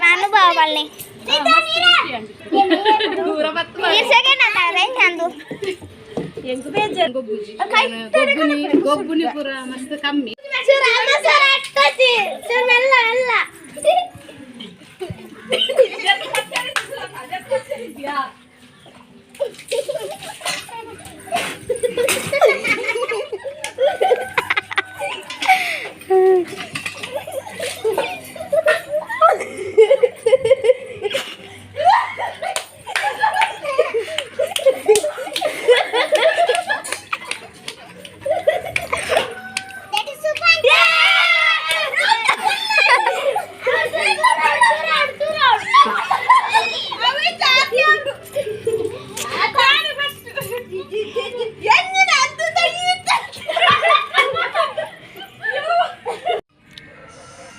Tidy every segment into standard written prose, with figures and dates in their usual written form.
ಮಾನುಭಾವ. ಎಂಕ್ ಬೇಜಾರ್. ಗೊಬ್ಬುಜಿ, ಗೊಬ್ಬುನಿ ಗೊಬ್ಬುನಿ ಪೂರ ಮಸ್ತ್ ಕಮ್ಮಿ.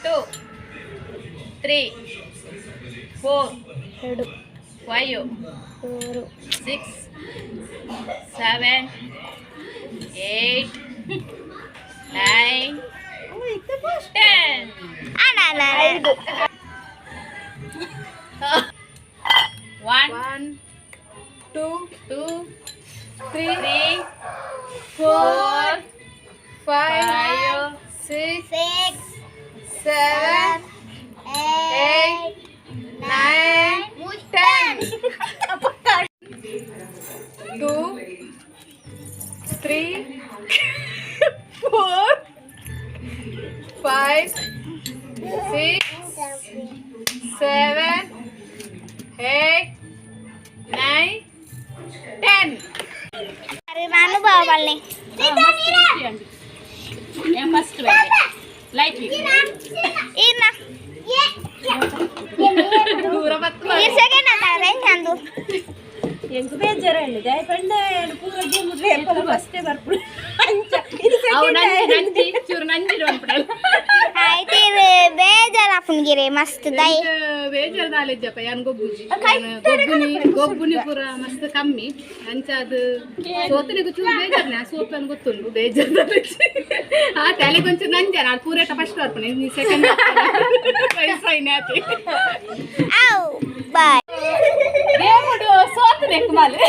2, 3, 4, 2, 5, 3, 6, 7, 8, 9, 10. 5. 1, 1, 2, 2, 3, 3, 4, 4, 5, 5, 6, 6, 7, 8, 9, 10. 2, 3, 4, 5, 6, 7, 8, 9, 10. ಮಾನುಭಾವ. ಫಸ್ಟ್ ಲೈಟ್ ಇನ್ನ ದೂರ ಬತ್ತು. ನಂದು. ಎಂಕ್ ಬೇಜಾರಂడి ಪಂಡ ಪೂರ ಗೇಮ್ ಫಸ್ಟೇ ಬರ್ಪುಡು ಅಂಚ ಇದು. ಅವು ನಂಜಿ ನಂಜಿ ಚೂರು ನಂಜಿ ಅನ್ಬಿಡಲ್ಲ. ಆಯ್ತು, ಬೇಜಾರಾಪುನ್ಗಿರಿ ಮಸ್ತ್ ದೈ. ಬೇಜಾರ್ ನಾಲೆಜ್ಜಪ್ಪ. ಯಾನ್ ಗೊಬ್ಬುಜಿ, ಗೊಬ್ಬುನಿ ಗೊಬ್ಬುನಿ ಪೂರ ಮಸ್ತ್ ಕಮ್ಮಿ. ಅಂಚ ಅದು ಸೋತನಿಗೂ ಚೂರು ಬೇಜಾರ್ನೆ. ಆ ಸೋಪ್ ಅನ್ ಗೊತ್ತುಂಟು, ಬೇಜಾರ್ ಆ ತಲೆಗೆ ಒಂಚೂರು ನಂಜಾರ. ಅದು ಪೂರೇಟ ಫಸ್ಟ್ ಬರ್ಪುಣೆ, ನೀ ಸೆಕೆಂಡ್ ವಯಸ್ಸಾಯ್ನೆ ಆತಿ. ಅವು ಬಾಯ್. దేవుడు సోతు నెక్కుమాలి.